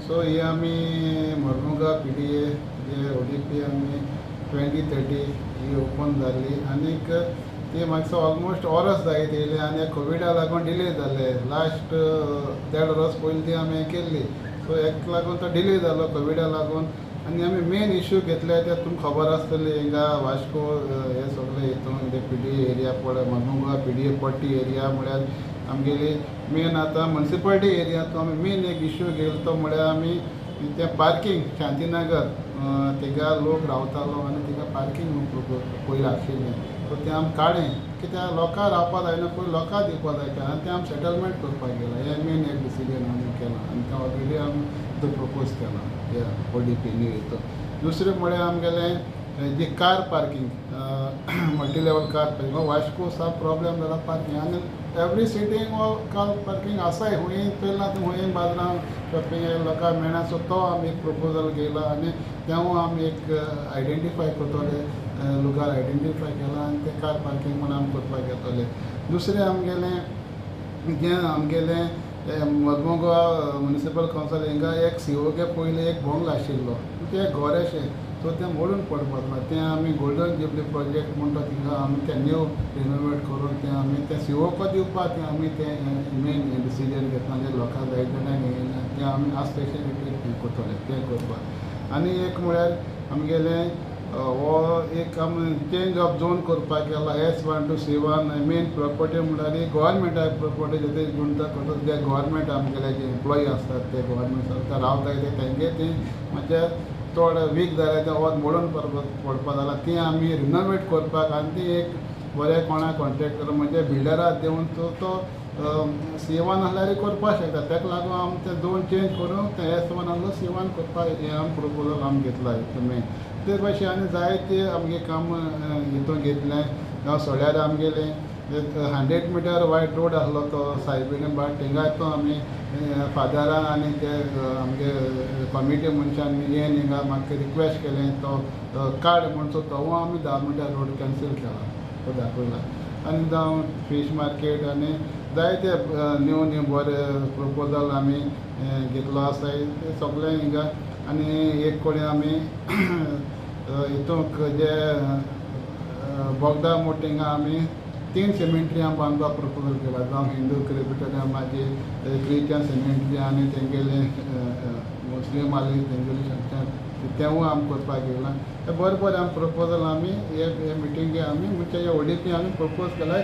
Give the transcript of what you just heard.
So ही आमी मर्मुगा PDA जे ODP आमी 2030 ही open जाल्ली आनीक ती मातसो ऑलमोस्ट वरस जायत येयलें आनी कोविडा लागून डिले जाले. लास्ट देड वर्स पयलीं ती आमी केल्ली. सो हेका लागून तो डिले जालो कोविडा लागून. आनी आमी मेन इश्यू घेतले ते तुमकां खबर आसतली, हिंगा वास्को हे सगळे हितून पीडीए एरिया पळय, मर्मुगा पीडीए पट्टी एरिया म्हळ्यार आमगेली मेन आतां मुन्सिपालिटी एरिया. तो आमी मेन एक इश्यू घेयलो तो म्हळ्यार आमी तें पार्कींग शांतीनगर थिंगा लोक रावतालो आनी थिंगा पार्कींग पयलीं आशिल्लें. सो तें आमी काडलें कित्याक लोकां रावपा जायना, पयलीं लोकां दिवपा जाय आनी तें आमी सेटलमेंट करपाक गेलां. हें मेन एक डिसिजन आमी केलां आनी तें ऑलरेडी आमी तो प्रपोज केलां ह्या ओडीपी न्यू हितून. दुसरें म्हळ्यार आमगेलें जी car parking, multi level car parking, Vasco साप प्रोब्लेम जाला पार्कींग आनी एवरी सिटींग हो कार पार्कींग आसाय. हुंय चोयलां तूं हुंय बाजारान शॉपिंग लोकांक मेळना. सो तो आमी एक प्रपोजल घेयला आनी तेवूय आमी एक आयडेंटिफाय करतले, लुगार आयडेंटिफाय केला आनी ते कार पार्कींग म्हूण आमी करपाक घेतले. दुसरें आमगेलें जें आमगेलें मर्मुगोवा मुनिसिपल कावन्सील हिंगा एक सीओ के पयलीं एक बंगलो आशिल्लो, तें घर अशें, सो तें मोडून पडपाक ना. तें आमी गोल्डन जुबली प्रोजेक्ट म्हणटा थिंगा आमी तें न्यू रिनोवेट करून तें आमी तें सीओक दिवपाक तें आमी तें मेन डिसिजन घेतला. जें लोकांक जाय जाल्यार तें आमी आज स्पेशलिटी करतले तें करपाक. आनी एक म्हळ्यार आमगेलें हो एक आमी चेंज ऑफ झोन करपाक गेला S1 to C1. Main property म्हळ्यार गोवोरमेंटा प्रॉपर्टी जे गुंता करता जे गोवोरमेंट आमगेले जे एम्प्लॉई आसतात ते गोवोरमेंट सरकार रावता ते तेंगे ती म्हणजे चड वीक जाल्यार तें वत मोडून पडपा जाल्यार ती आमी रिनोवेट करपाक आनी ती एक बरें कोणा कॉन्ट्रेक्टर म्हणजे बिल्डराक दिवन तो C1 आसल्यार करपाक शकता. ताका लागून आमी तें झोन चेंज करून तें S1 आसलो C1 करपाक हें आमी प्रपोजल आमी घेतला मेन. ते भाशेन आनी जायते आमगे काम हितून घेतलें. जावं सोळ्यार आमगेलें 100 मिटर वायड रोड आसलो तो सायबिणी बाट थिंगाय तो आमी फादरान आनी ते आमगे कॉमिटी मनशान येवन हिंगा म्हाका रिक्वेस्ट केलें तो काड म्हूण. सो तो आमी 10 मिटर रोड कॅन्सल केला तो दाखयला. आनी जावं फीश मार्केट आनी जायते न्यू न्यू बरे प्रपोजल आमी घेतलो आसाय ते सगळे हिंगा. आनी एक कडेन आमी हितूंक जे बोगदा मोठ हिंगा आमी 3 सिमेंट्री आमी बांदपाक प्रपोजल केला. जावं हिंदू क्रिस्पिटल मागीर क्रिश्चन सिमेंट्री आनी तेंगेले मुस्लीम आसले तेंगेले तेवूय आमी करपाक गेला. ते बरें बरें आमी प्रपोजल आमी हे मिटिंगे आमी म्हणजे हे ओडीपी आमी प्रपोज केला.